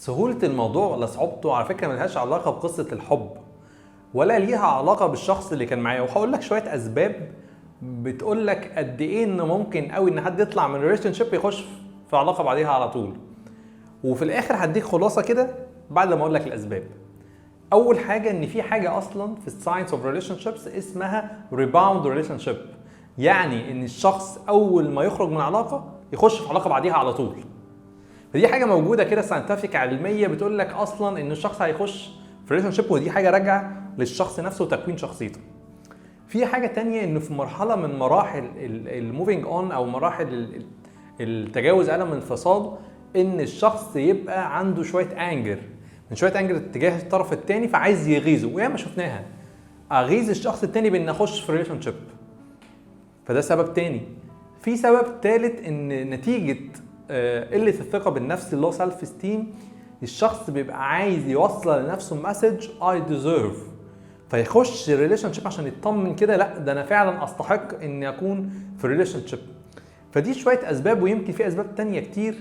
سهولة الموضوع ولا صعوبته على فكرة ملهاش علاقة بقصة الحب ولا ليها علاقة بالشخص اللي كان معايا. وهقول لك شوية اسباب بتقول لك قد ايه ان ممكن قوي ان حد يطلع من relationship يخش في علاقة بعديها على طول، وفي الاخر هديك خلاصه كده بعد ما اقول لك الاسباب. اول حاجة ان في حاجة اصلا في ال science of relationships اسمها rebound relationship، يعني ان الشخص اول ما يخرج من علاقة يخش في علاقة بعديها على طول. فدي حاجة موجودة كده scientific علمية بتقول لك اصلا ان الشخص هيخش في relationship، ودي حاجة راجعه للشخص نفسه وتكوين شخصيته. في حاجة تانية انه في مرحلة من مراحل ال moving on او مراحل التجاوز الم الانفصال، ان الشخص يبقى عنده شوية anger، من شوية anger تجاه الطرف الثاني، فعايز يغيظه. وياما شفناها، اغيظ الشخص الثاني بان اخش في relationship، فده سبب تاني. في سبب ثالث ان نتيجة قلة الثقة بالنفس اللي هو self esteem، الشخص بيبقى عايز يوصل لنفسه message I deserve، فيخش relationship عشان يطمن كده، لا ده انا فعلا استحق اني اكون في relationship. فدي شوية اسباب، ويمكن في اسباب تانية كتير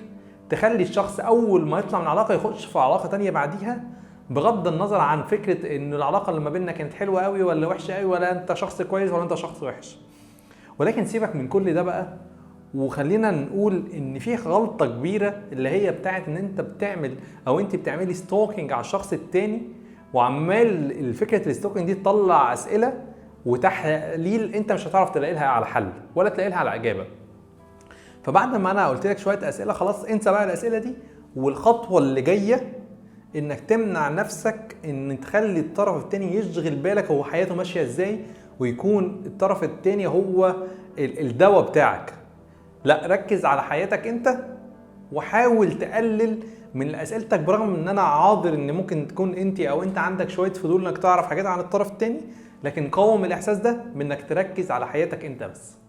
تخلي الشخص اول ما يطلع من علاقة يخش في علاقة تانية بعديها، بغض النظر عن فكرة ان العلاقة اللي ما بيننا كانت حلوة قوي ولا وحشة قوي، ولا انت شخص كويس ولا انت شخص وحش. ولكن سيبك من كل ده بقى، وخلينا نقول ان في غلطه كبيرة اللي هي بتاعت ان انت بتعمل او انت بتعملي stalking على الشخص التاني، وعمال الفكرة ال stalking دي تطلع اسئلة وتحليل انت مش هتعرف تلاقي لها على حل ولا تلاقي لها على اجابه. فبعد ما انا قلت لك شوية اسئلة، خلاص انسى بقى الاسئلة دي، والخطوة اللي جاية انك تمنع نفسك ان تخلي الطرف التاني يشغل بالك هو حياته ماشية ازاي، ويكون الطرف التاني هو الدواء بتاعك. لا، ركز على حياتك انت وحاول تقلل من اسئلتك، برغم ان انا عاذر ان ممكن تكون انت او انت عندك شوية فضول انك تعرف حاجات عن الطرف التاني، لكن قاوم الاحساس ده بانك تركز على حياتك انت بس.